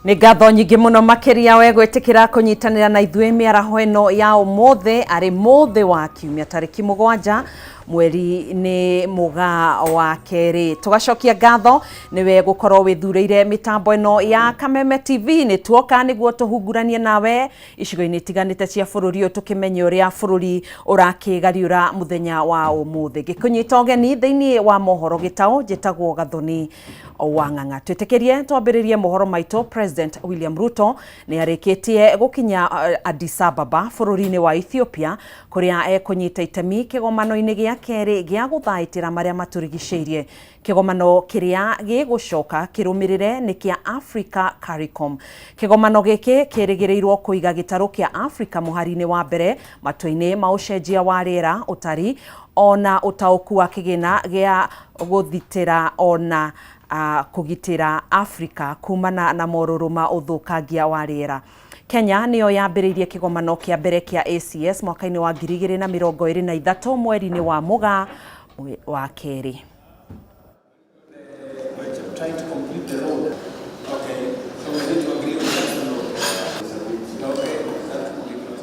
Nĩ ngatho nyingĩ mũno makĩria we gwĩtĩkĩra kũnyitanĩra na ithuĩ mĩaraho ĩno ya ũmũthĩ, arĩ mũthĩ wa kiumia tarĩki 7 mweri nĩ mũgaa wa kerĩ. Tũgacokia ngatho nĩwe gũkorwo wĩthurĩire mĩtambo ĩno ya Kameme TV. Nĩ tuoka nĩguo tũhunguranie nawe icigo-inĩ itiganĩte cia bũrũri ũyũ, tũkĩmenye ũrĩa bũrũri ũrakĩgariũra mũthenya wa ũmũthĩ. Ngĩkũnyita ũgeni thĩinĩ wa mohoro gĩtaũ, njĩtagwo Gathoni wa Ng'ang'a. Twĩtĩkĩrie twambĩrĩrie mohoro maitũ. President William Ruto nĩ arĩkĩtie gũkinya Addis Ababa bũrũri-inĩ wa Ethiopia, kũrĩa ekũnyita itemi kĩgomano-inĩ gĩa kerĩ gĩa gũthaitĩra marĩa matũrigicĩirie. Kĩgomano kĩrĩa gĩgũcoka kĩrũmĩrĩre nĩ kĩa Africa CARICOM. Kĩgomano gĩkĩ kĩrĩgĩrĩirwo kũiga gĩtarũ kĩa Africa mũhari-inĩ wa mbere matua-inĩ ma ũcenjia wa rĩera, ũtari ona ũtaũku wa kĩgĩna gĩa gũthitĩra ona kũgitĩra Africa kumana na morũrũ ma ũthũkangia wa rĩera. Kenya nĩyo yambĩrĩirie kĩgomano kĩa mbere kĩa ACS mwaka-inĩ wa 2023 mweri-inĩ wa Mũgaa wa kerĩ. Trying to complete the road. Okay, so we need to agree on Jackson Road. Okay, that will be good.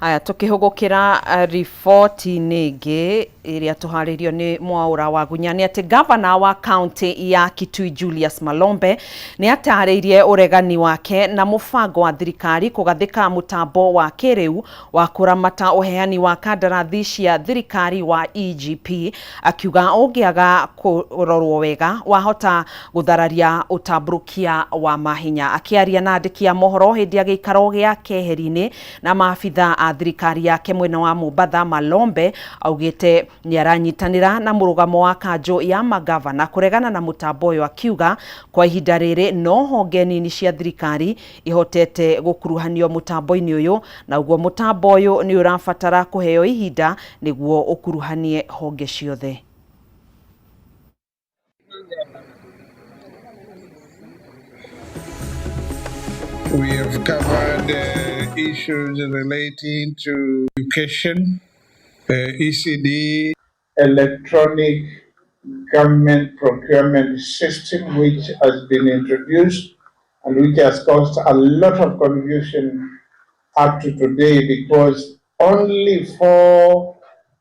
Aya, tũkĩhũgũkĩra riboti-inĩ ĩngĩ ĩrĩa tũharĩirio nĩ Mwaũra wa Gunya nĩ atĩ gavana wa kaunti ya Kitui Julius Malombe nĩ atarĩirie ũregani wake na mũbango wa thirikari kũgathĩka mũtambo wa kĩrĩu wa kũramata ũheani wa kandarathi cia thirikari wa EGP, akiuga ũngĩaga kũrorwo wega wahota gũthararia ũtambũrũkia wa mahinya. Akĩaria na andĩki a mohoro hĩndĩ ya gĩikaro gĩa keheri-inĩ na maabitha a thirikari yake mwena wa Mombatha, Malombe augĩte nĩ aranyitanĩra na mũrũgamo wa kanjũ ya magavana kũregana na mũtambo ũyũ, akiuga kwa ihinda rĩrĩ no honge nini cia thirikari ihotete gũkuruhanio mũtambo-inĩ ũyũ, na ũguo mũtambo ũyũ nĩ ũrabatara kũheo ihinda nĩguo ũkuruhanie honge ciothe. We have covered issues relating to education, ECD, electronic government procurement system, which has been introduced and which has caused a lot of confusion up to today, because only 4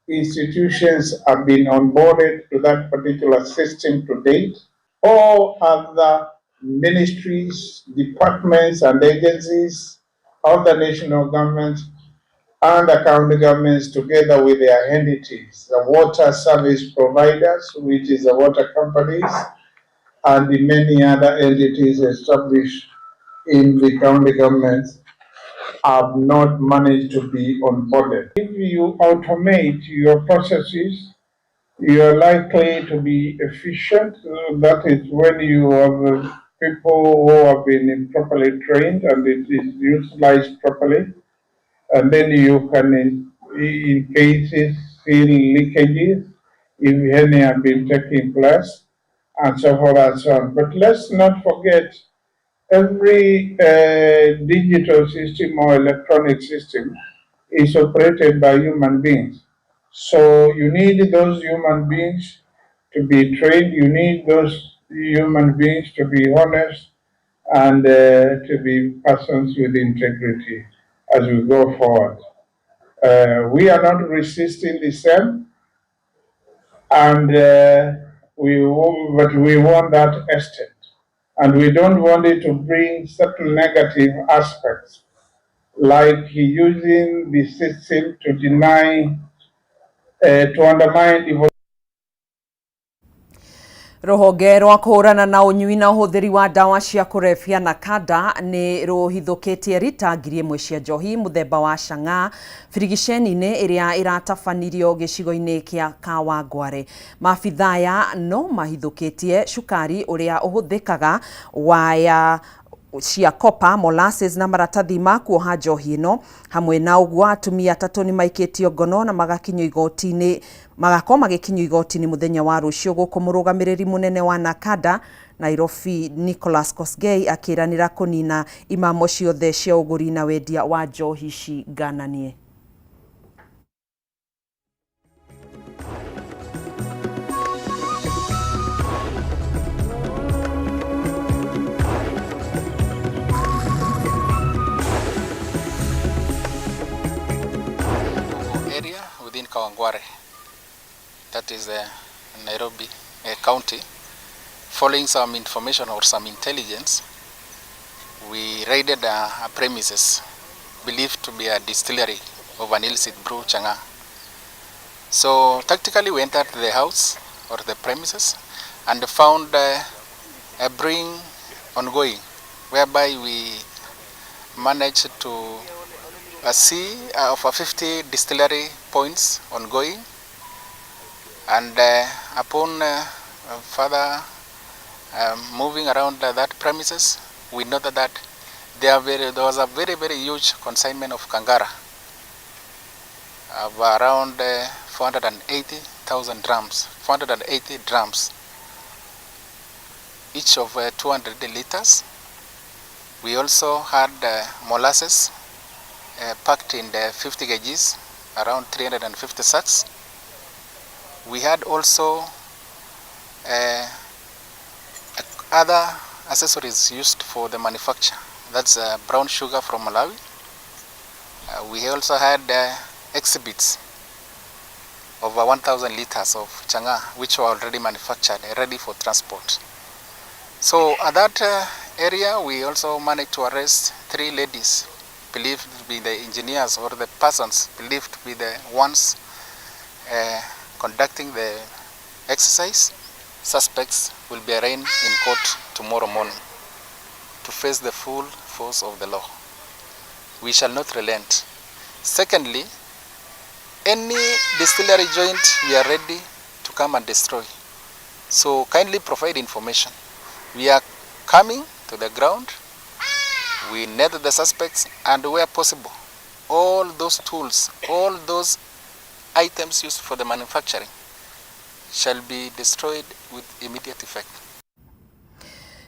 institutions have been onboarded to that particular system to date. All other ministries, departments, and agencies of the national government and the county governments, together with their entities, the water service providers, which is the water companies, and the many other entities established in the county governments, have not managed to be onboarded. If you automate your processes, you are likely to be efficient. That is when you have people who have been improperly trained and it is utilized properly. And then you can, in cases, see leakages, if any have been taking place, and so forth and so on. But let's not forget, every digital system or electronic system is operated by human beings. So you need those human beings to be trained, you need those human beings to be honest and to be persons with integrity as we go forward. We are not resisting the same, and but we want that extent. And we don't want it to bring certain negative aspects, like using the system to deny, to undermine the Rũhonge rwa kũhũrana na ũnyui na ũhũthĩri wa ndawa cia kũrebia na kanda nĩ rũhithũkĩtie rita 1000 cia njohi mũthemba wa chang'aa birigiceni-inĩ ĩrĩa ĩratabanirio gĩcigo-inĩ kĩa Kawangware. Maabitha aya no mahithũkĩtie cukari ũrĩa ũhũthĩkaga waya cia copper, molasses na maratathi ma kuoha njohi ĩno. Hamwe na ũguo, atumia atatũ nĩ maikĩtio ngono na magakinyio igoti-inĩ, magakorwo magĩkinyio igoti-inĩ mũthenya wa rũciũ, gũkũ mũrũgamĩrĩri mũnene wa Nakada Nairobi Nicholas Kosgei akĩranĩra kũnina imamo ciothe cia ũgũri na wendia wa njohi ici ngananie. Area within Kawangware, that is Nairobi County. Following some information or some intelligence, we raided a premises believed to be a distillery of an illicit brew, Chang'aa. So tactically we entered the house or the premises and found a brewing ongoing, whereby we managed to see over 50 distillery points ongoing, and upon further moving around that premises, we noted that there was a very, very huge consignment of Kangara of around 480,000 drums, 480 drums, each of 200 liters. We also had molasses packed in the 50 kgs, around 350 sacks. We had also other accessories used for the manufacture. That's brown sugar from Malawi. We also had exhibits over 1,000 liters of Chang'aa, which were already manufactured, ready for transport. So at that area, we also managed to arrest 3 ladies believed to be the engineers or the persons believed to be the ones conducting the exercise. Suspects will be arraigned in court tomorrow morning to face the full force of the law. We shall not relent. Secondly, any distillery joint, we are ready to come and destroy. So kindly provide information. We are coming to the ground. We net the suspects, and where possible, all those tools, all those items used for the manufacturing shall be destroyed with immediate effect.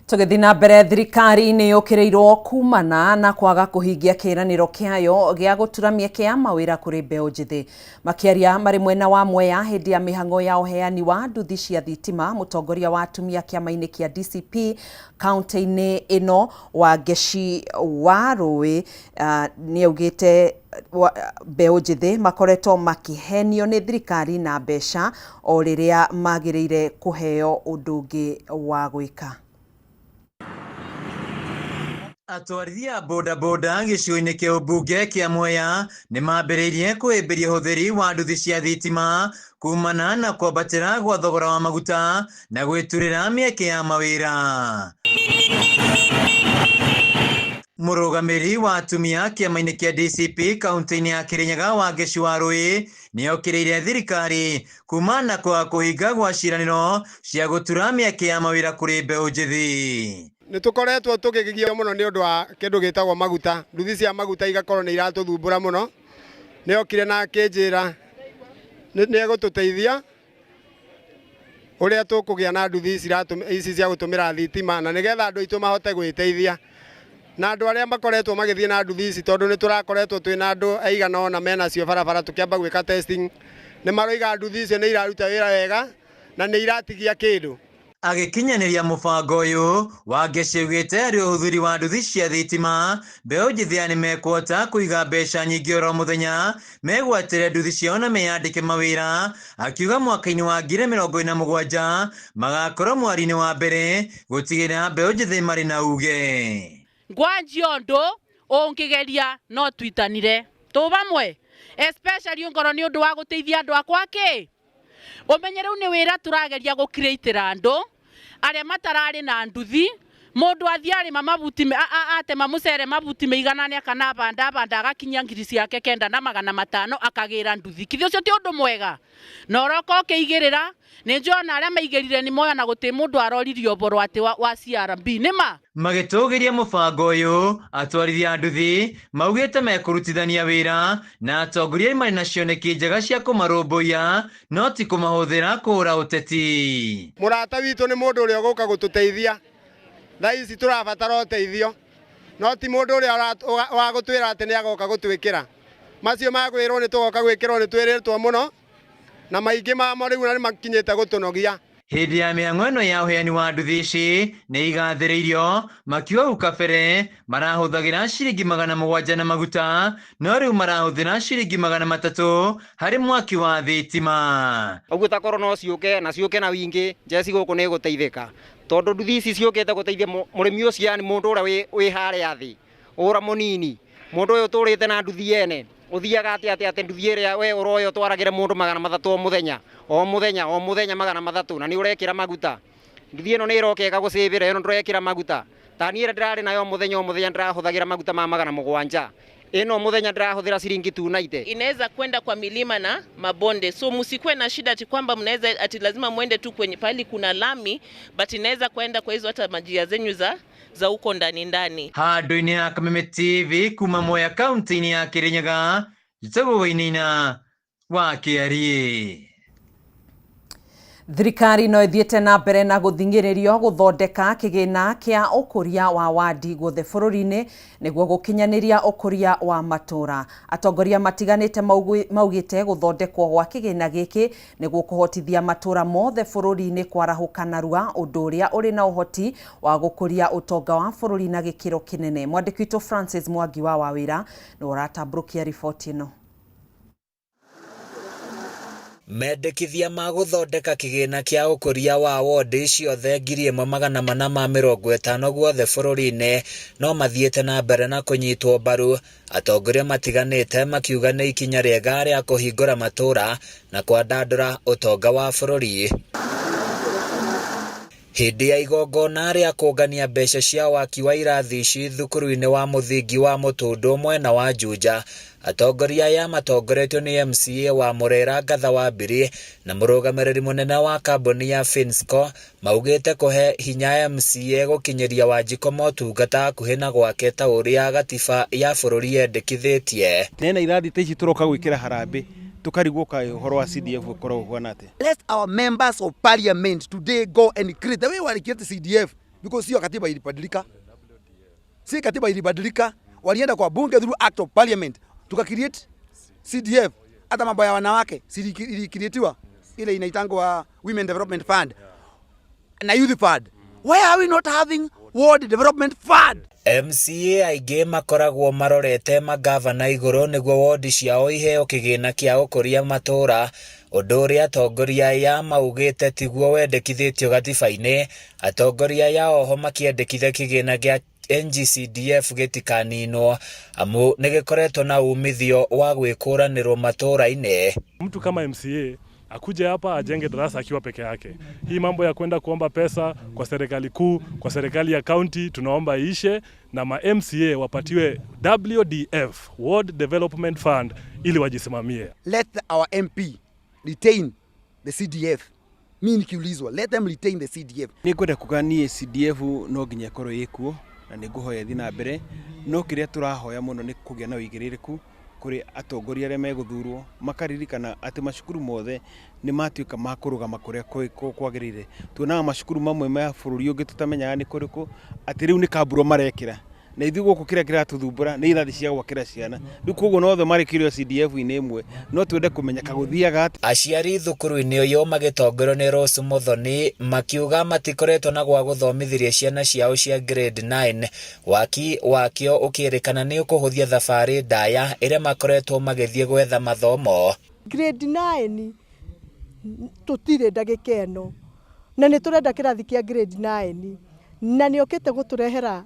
Tũgĩthiĩ na mbere, thirikari nĩ yũkĩrĩirwo kumana na kwaga kũhingia kĩĩranĩro kĩayo gĩa gũtura mĩeke ya mawĩra kũrĩ mbeũ njĩthĩ. Makĩaria marĩ mwena wa Mwea hĩndĩ ya mĩhang'o ya ũheani wa nduthi cia thitima, mũtongoria wa atumia kĩama-inĩ kĩa DCP kaunti-inĩ ĩno Wangeci Warũĩ nĩaugĩte mbeũ njĩthĩ makoretwo makĩhenio nĩ thirikari na mbeca o rĩrĩa magĩrĩire kũheo ũndũ ũngĩ wa gwĩka. Atwarithia boda boda gĩcigo-inĩ kĩa ũmbunge kĩa Mwea nĩ mambĩrĩirie kũhĩmbĩria ũhũthĩri wa nduthi cia thitima kumana na kwambatĩra gwa thogora wa maguta na gwĩturĩra mĩeke ya mawĩra. Mũrũgamĩrĩri wa atumia kĩama-inĩ kĩa DCP kaunti-inĩ ya Kirinyaga Wangeci Warũĩ nĩokĩrĩire thirikari kuma na kwaga kũhinga gwa ciĩranĩro cia gũtura mĩeke ya mawĩra kũrĩ mbeũ njĩthĩ. Nĩ tũkoretwo tũkĩgio mũno nĩ ũndũ wa kĩndũ gĩtagwo maguta. Nduthi cia maguta igakorwo nĩ iratũthumbũra mũno. Nĩ okire na akĩnjĩra nĩ egũtũteithia ũrĩa tũkũgĩa na nduthi ici cia gũtũmĩra thitima na nĩgetha andũ aitũ mahote gwĩteithia. Na andũ arĩa makoretwo magĩthiĩ na nduthi ici, tondũ nĩ tũrakoretwo twĩna andũ aigana ũna menacio barabara tũkĩamba gwĩka testing, nĩ maroiga nduthi icio nĩ iraruta wĩra wega na nĩ iratigia kĩndũ. Agĩkinyanĩria mũbango ũyũ, Wangeci augĩte harĩ ũhũthĩri wa nduthi cia thitima, mbeũ njĩthĩ nĩ mekũhota kũiga mbeca nyingĩ oro mũthenya, megwatĩre nduthi ciao na meyandĩke mawĩra. Akiuga mwaka-inĩ wa 2047 magakorwo mweri-inĩ wa mbere gũtigĩrĩra mbeũ njĩthĩ marĩ na uge. Ngwanjia ũndũ ũngĩgeria no twitanire tũ bamwe, especially ngoro nĩ ũndũ wa gũteithia andũ akwa kĩ ũmenye rĩu nĩ wĩra tũrageria gũcreatĩra andũ arĩa matararĩ na nduthi Mundu athie arima mabuti atema mucere mabuti meiganane kana banda banda agakinyia ngiri ciake 9,500 akagira nduthi. Kithi ucio ti undu mwega. Na oroka ukiigirira ni njona aria maigirire ni moya na guti mundu aroririe uboro ati wa CRB nima. Magĩtũgĩria mũbango ũyũ atwarithia nduthi maugĩte mekũrutithania wĩra na atongoria marĩ na cioneki njega cia kũmarũmbũiya no ti kũmahũthĩra kũũra ũteti. Mũrata witũ nĩ mũndũ ũrĩa ũgũka gũtũteithia thaa ici tũrabatara ũteithio no ti mũndũ ũrĩa wa gũtwĩra atĩ nĩ agoka gũtwĩkĩra macio magwĩrwo nĩ tũgoka gwĩkĩrwo nĩ twĩrĩtwo mũno na maingĩ mamo rĩu na nĩ makinyĩte gũtũnogia. Hĩndĩ ya mĩhang'o ĩno ya ũheani wa nduthi ici nĩ igathĩrĩirio makiuga hau kabere marahũthagĩra ciringi 700 na maguta no rĩu marahũthĩra ciringi 300 harĩ mwaki wa thitima. Ũguo takorwo no ciũke na ciũke na wingĩ njeci gũkũ nĩ gũteithĩka tondũ nduthi ici ciũkĩte gũteithia mũrĩmi ũcio yani mũndũ ũrĩa wĩ harĩa thĩ ũra mũnini mũndũ ũyũ ũtũrĩte na nduthi yene uthiaga atia atia ati nduthi ĩrĩa we ũroya ũtwaragĩre mũndũ 300 o mũthenya o mũthenya o mũthenya 300 na nĩ ũrekĩra maguta. Nduthi ĩno nĩ ĩroka ĩgagũcĩbĩra ĩno ndũrekĩra maguta. Ta niĩ ĩrĩa ndĩrarĩ nayo mũthenya o mũthenya ndĩrahũthagĩra maguta ma 700 ĩno mũthenya ndĩrahũthĩra ciringi 290. Inaweza kwenda kwa milima na mabonde, so msikuwe na shida ati kwamba mnaweza ati lazima muende tu kwenye pahali kuna lami, but inaweza kwenda kwa hizo hata majia zenyu za huko ndani ndani. Handũ-inĩ ya Kameme TV kuma Mwea kaunti-inĩ ya Kirinyaga, njĩtagwo Wainaina wa Kĩariĩ. Thirikari no ĩthiĩte na mbere na gũthing'ĩrĩrio gũthondeka kĩgĩna kĩa ũkũria wa wadi guothe bũrũri-inĩ nĩguo gũkinyanĩria ũkũria wa matũra. Atongoria matiganĩte maugĩte gũthondekwo gwa kĩgĩna gĩkĩ nĩguo kũhotithia matũra mothe bũrũri-inĩ kwarahũka narua, ũndũ ũrĩa ũrĩ na ũhoti wa gũkũria ũtonga wa bũrũri na gĩkĩro kĩnene. Mwandĩki witũ Francis Mwangi wa Wawĩra nĩwe ũratambũrũkia riboti ĩno. Mendekithia ma gũthondeka kĩgĩna kĩa ũkũria wa wodi ciothe 1450 guothe bũrũri-inĩ no mathiĩte na mbere na kũnyitwo mbaru. Atongoria matiganĩte makiuga nĩ ikinya rĩega rĩa kũhingũra matũra na kwandandũra ũtonga wa bũrũri. Hĩndĩ ya igongona rĩa kũngania mbeca cia waki wa irathi ici thukuru-inĩ wa mũthingi wa Mũtũndũ mwena wa Juja, atongoria aya matongoretio nĩ MCA wa Murera Ngatha wa Mbiri na mũrũgamĩrĩri mũnene wa kambuni ya Finsco maugĩte kũhe hinya MCA gũkinyĩria Wanjikũ motungata hakuhĩ na gwake ta ũrĩa gatiba ya bũrũri yendekithĩtie. Nena irathi ta ici tũroka gwĩkĩra harambĩ tukarigwo kaĩ ũhoro wa CDF ũkoragwo ũhuana atĩa. Let our members of parliament today go and create the way wali create CDF, because sio katiba ilibadilika. Si katiba ilibadilika, walienda kwa bunge through act of parliament tuka create CDF. Hata mambo ya wanawake ilicreatiwa ile inaitangwa Women Development Fund na Youth Fund. Why are we not having Ward Development Fund? MCA aingĩ makoragwo marorete magavana igũrũ nĩguo wodi ciao iheo kĩgĩna kĩa ũkũria matũra, ũndũ ũrĩa atongoria aya maugĩte tiguo wendekithĩtio gatiba-inĩ. Atongoria aya oho makĩendekithia kĩgĩna kĩa NGCDF gĩtikaninwo amu nĩgĩkoretwo na umithio wa gwĩkũranĩrwo matũra-inĩ. Mtu kama MCA akuje hapa ajenge darasa akiwa peke yake. Hii mambo ya kwenda kuomba pesa kwa serikali kuu, kwa serikali ya county, tunaomba iishe na ma MCA wapatiwe WDF, Ward Development Fund, ili wajisimamie. Let our MP retain the CDF. Mimi nikiulizwa, let them retain the CDF. Nĩngwenda kuga niĩ CDF no nginya ĩkorwo ĩkuo na nĩngũhoya ĩthiĩ na mbere, no kĩrĩa tũrahoya mũno nĩ kũgĩa na ũigĩrĩrĩku kũrĩ atongoria arĩa megũthurwo, makaririkana atĩ macukuru mothe nĩ matuĩka ma kũrũgama kũrĩa kwagĩrĩire. Tuonaga macukuru mamwe ma bũrũri ũngĩ tũtamenyaga nĩ kũrĩkũ, atĩ rĩu nĩ kamburo marekĩra na ithuĩ gũkũ kĩrĩa kĩratũthumbũra nĩ irathi cia gwakĩra ciana. Rĩu koguo nothe marĩkĩrio CDF-inĩ ĩmwe, no twende kũmenya kagũthiaga atĩa. Aciari thukuru-inĩ ũyũ magĩtongorio nĩ Rose Muthoni makiuga matikoretwo na gwa gũthomithĩria ciana ciao cia grade 9, waki wakĩo ũkĩrĩkana nĩ ũkũhũthia thabarĩ ndaya ĩrĩa makoretwo magĩthiĩ gwetha mathomo. Grade 9 tũtirĩ ndagĩka ĩno na nĩ tũrenda kĩrathi kĩa grade 9 na nĩ okĩte gũtũrehera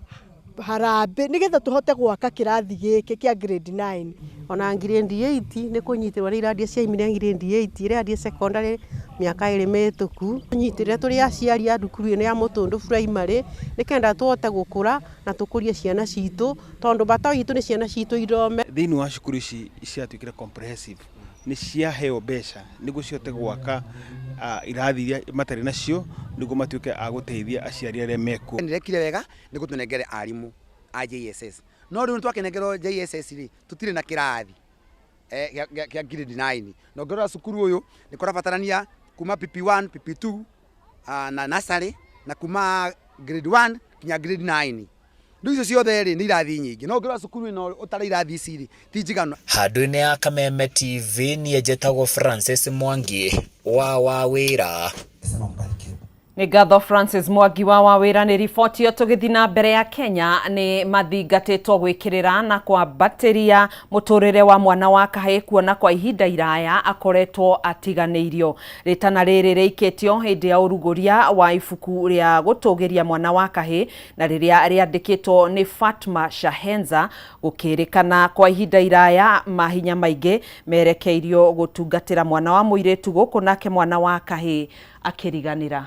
Harambĩ nĩgetha tũhote gwaka kĩrathi gĩkĩ kĩa grade 9. Ona grade 8 nĩ kũnyitĩrwo nĩ irathi ciaimire grade 8 ĩrĩa secondary mĩaka ĩrĩ mĩhĩtũku. Nyitĩrĩre tũrĩ aciari a thukuru ĩno ya Mũtũndũ Primary nĩ kenda tũhote gũkũra na tũkũrie ciana citũ tondũ bata witũ nĩ ciana citũ ithome. Thĩinĩ wa cukuru ici ciatuĩkire comprehensive nĩ ciaheo mbeca nĩguo cihote gwaka irathi iria matarĩ nacio nĩguo matuĩke a gũteithia aciari arĩa mekuo. Nĩrekire wega nĩ gũtũnengere arimũ a JSS no rĩu twakĩnengerwo JSS rĩ tũtirĩ na kĩrathi kĩa grade 9 na ũngĩrora cukuru ũyũ nĩ kũrabatarania kuma PP1 PP2 na nursery na kuma grade 1 nginya grade 9. Rĩu icio ciothe rĩ nĩ irathi nyingĩ no ũngĩrora cukuru ĩno ũtare irathi ici rĩ ti njiganu. Handũ-inĩ ya Kameme TV niĩ njĩtagwo Francis Mwangi wa Wawĩra. Nĩ ngatho Francis Mwangi wa Wawĩra nĩ riboti ĩyo. Tũgĩthiĩ na mbere ya Kenya nĩ mathingatĩtwo gwĩkĩrĩra na kwambatĩria mũtũrĩre wa mwana wa kahĩĩ kuona kwa ihinda iraya akoretwo atiganĩirio. Rĩtana rĩrĩ rĩikĩtio hĩndĩ ya ũrugũria wa ibuku rĩa gũtũgĩria mwana wa kahĩĩ na rĩrĩa rĩandĩkĩtwo nĩ Fatma Shahenza gũkĩrĩkana kwa ihinda iraya mahinya maingĩ merekeirio gũtungatĩra mwana wa mũirĩtu gũkũ nake mwana wa kahĩĩ akĩriganĩra.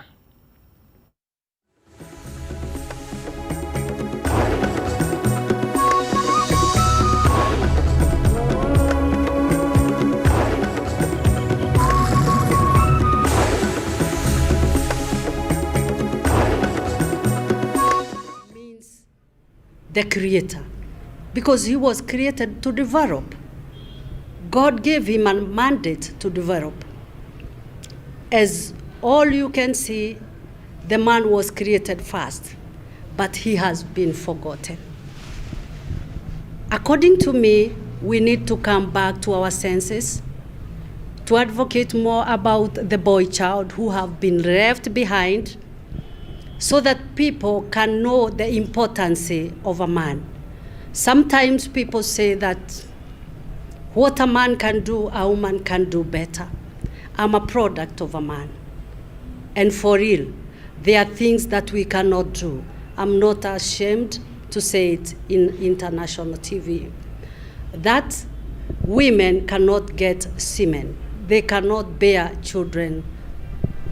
The creator, because he was created to develop. God gave him a mandate to develop. As all you can see, the man was created first, but he has been forgotten. According to me, we need to come back to our senses, to advocate more about the boy child who have been left behind, so that people can know the importance of a man. Sometimes people say that what a man can do, a woman can do better. I'm a product of a man. And for real, there are things that we cannot do. I'm not ashamed to say it in international TV. That women cannot get semen. They cannot bear children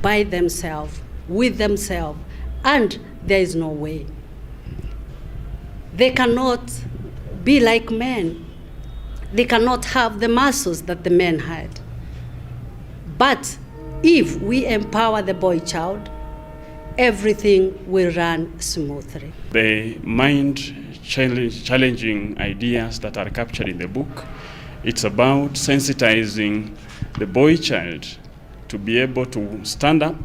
by themselves, with themselves, and there is no way. They cannot be like men. They cannot have the muscles that the men had. But if we empower the boy child, everything will run smoothly. The mind challenging ideas that are captured in the book, it's about sensitizing the boy child to be able to stand up,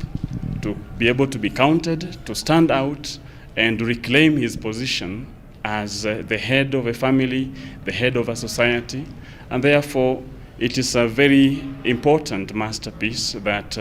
to be able to be counted, to stand out and reclaim his position as the head of a family, the head of a society, and therefore it is a very important masterpiece that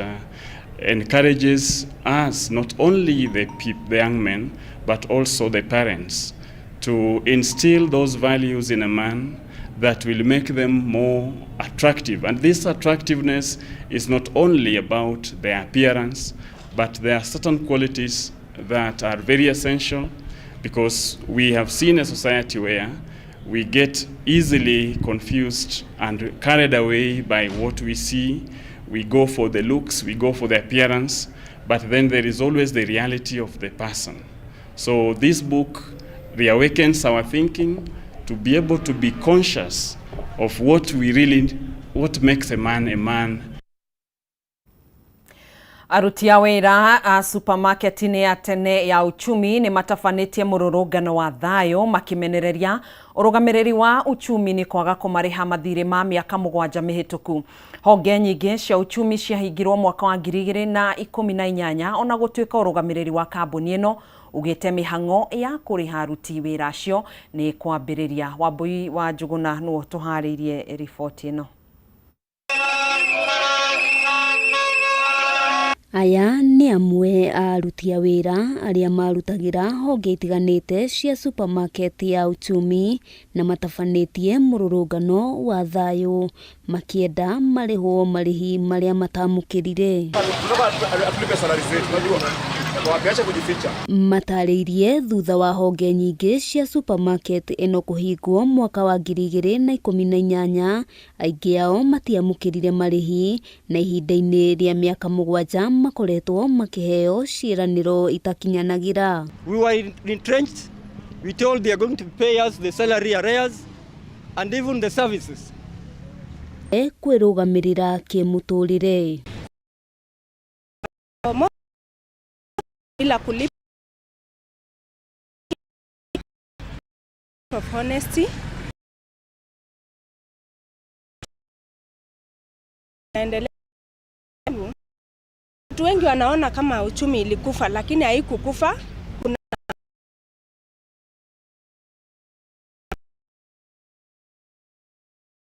encourages us, not only the young men, but also the parents, to instill those values in a man that will make them more attractive. And this attractiveness is not only about their appearance, but there are certain qualities that are very essential, because we have seen a society where we get easily confused and carried away by what we see. We go for the looks, we go for the appearance, but then there is always the reality of the person. So this book reawakens our thinking to be able to be conscious of what we really, what makes a man a man. Aruti a wĩra a supermarket-inĩ ya tene ya uchumi nĩ matabanĩtie mũrũrũngano wa thayũ makĩmenereria ũrũgamĩrĩri wa uchumi nĩ kwaga kũmarĩha mathirĩ ma mĩaka 7 mĩhĩtũku. Honge nyingĩ cia uchumi ciahingirwo mwaka wa 2018 ona gũtuĩka ũrũgamĩrĩri wa kambuni ĩno ugĩte mĩhang'o ya kũrĩha aruti wĩra acio nĩ kwambĩrĩria. Wambui wa Njũgũna nĩwe tũharĩirie riboti ĩno. Aya nĩ amwe a aruti a wĩra arĩa marutagĩra honge itiganĩte cia supermarket ya uchumi na matabanĩtie mũrũrũngano wa thayũ makĩenda marĩhwo marĩhi marĩa matamũkĩrire. Wakiacha kujificha. Matarĩirie thutha wa honge nyingĩ cia supermarket ĩno kũhingwo mwaka wa 2018, aingĩ ao matiamũkĩrire marĩhi na ihinda-inĩ rĩa mĩaka 7 makoretwo makĩheo ciĩranĩro itakinyanagĩra. We were entrenched. We told they are going to pay us the salary arrears and even the services. Kwĩrũgamĩrĩra kĩmũtũrĩre. Bila kulipa of honesty naendelea. Watu wengi wanaona kama uchumi ilikufa, lakini haikukufa.